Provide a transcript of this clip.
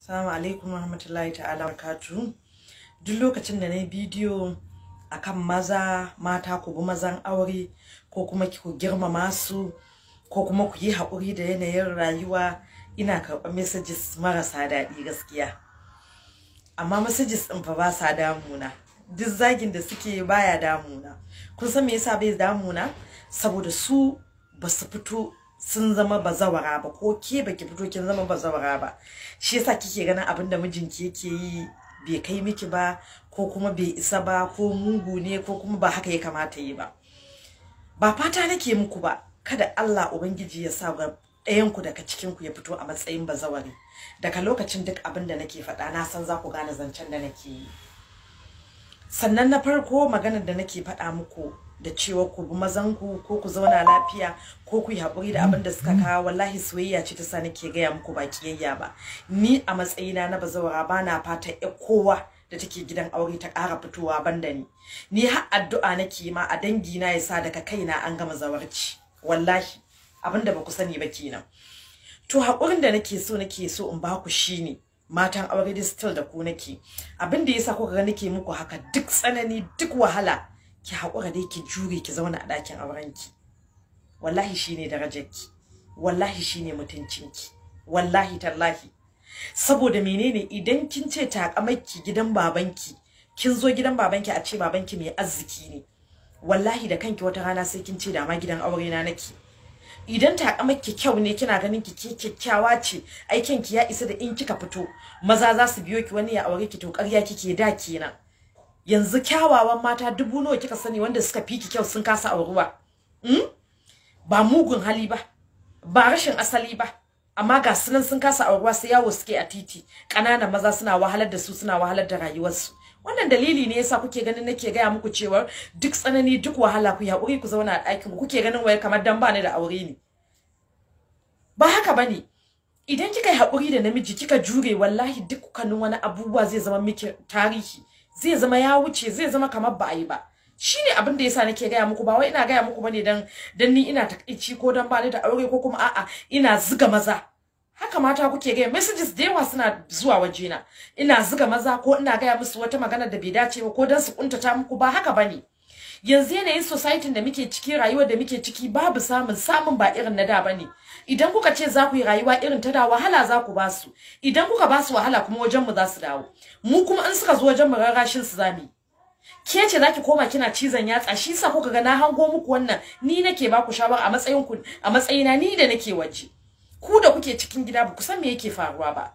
Assalamu alaikum warahmatullahi ta'ala barakatuh. Duk lokacin da na yi bidiyo akan maza, mata ku bi mazan aure ko kuma ku girmama su ko kuma ku yi haƙuri da yanayin rayuwa, ina karɓar messages marasa daɗi gaskiya. Amma messages ɗin fa ba sa damuna. Duk zagin da suke baya damuna. Kun san me yasa bai damuna? Saboda su ba su fito sun zama bazawara ba, ko ke baki fito kin zama bazawara ba. Shi yasa kike ganin abin da mijinki yake yi bai kai miki ba, ko kuma bai isa ba, ko mugu ne, ko kuma ba haka ya kamata yi ba. Ba fata nake muku ba, kada Allah Ubangiji ya sa ga ɗayan ku daga cikin ku ya fito a matsayin bazawari. Daga lokacin duk abin da nake faɗa na san za ku gane zancen da nake yi. Sannan na farko maganar da nake faɗa muku da cewa ku bi mazanku ko ku zauna lafiya ko ku yi haƙuri da abin da suka kawo, wallahi soyayya ce ta sa nake gaya muku ba kiyayya ba. Ni a matsayina na bazawara ba na fata kowa da take gidan aure ta ƙara fitowa banda ni. Ni har addu'a nake ma a dangina ya sa daga kaina an gama zawarci. Wallahi abin da ba ku sani ba kenan. To haƙurin da nake so in ba ku shine matan aure dai still da ku nake. Abin da yasa kuka ga nake muku haka, duk tsanani duk wahala, ki haƙura dai ki jure ki zauna a ɗakin aurenki. Wallahi shine darajarki, wallahi shine mutuncinki, wallahi tallahi. Saboda menene, idan kin ce takamarki gidan babanki, kin zo gidan babanki a ce babanki mai arziki ne, wallahi da kanki wata rana sai kin ce da ma gidan aure na nake. Idan takamarki kyau ne, kina ganin ki ke kyakkyawa ce, aikin ki ya isa da in kika fito maza za su biyo ki, wani ya aure ki, to ƙarya kike da kenan. Yanzu kyawawan mata dubu nawa kika sani wanda suka fi ki kyau sun kasa auruwa. Ba mugun hali ba, ba rashin asali ba, amma ga sunan sun kasa auruwa, sai yawo suke a titi. Ƙananan maza suna wahalar da su, suna wahalar da rayuwarsu. Wannan dalili ne yasa kuke ganin nake gaya muku cewa duk tsanani duk wahala ku haƙuri ku zauna a ɗakin ku. Kuke ganin waye kamar dan bani da aure ne. Ba haka bane. Idan kika yi haƙuri da namiji kika jure, wallahi dukkanin wani abubuwa zai zama miki tarihi, zai zama ya wuce, zai zama kamar ba a yi ba. Shine abin da yasa nake gaya muku, ba wai ina gaya muku bane dan ni ina takaici ko dan bani da aure ko kuma a'a ina zuga maza. Haka mata kuke gaya, messages da yawa suna zuwa wajena, ina zuga maza ko ina gaya musu wata magana da bai dace ba ko dan su kuntata muku. Ba haka bane. Yanzu yanayin society da muke ciki, rayuwar da muke ciki, babu samun ba irin na da bane. Idan kuka ce za ku yi rayuwa irin ta da, wahala za ku basu. Idan kuka basu wahala kuma wajen mu za su dawo. Mu kuma in suka zo wajen mu rarrashin su zamu. Ke ce zaki koma kina cizon yatsa. Shi yasa kuka ga na hango muku wannan, ni nake ba ku shawara a matsayin ku, a matsayina ni da nake waje. Ku da kuke cikin gida ba ku san me yake faruwa ba.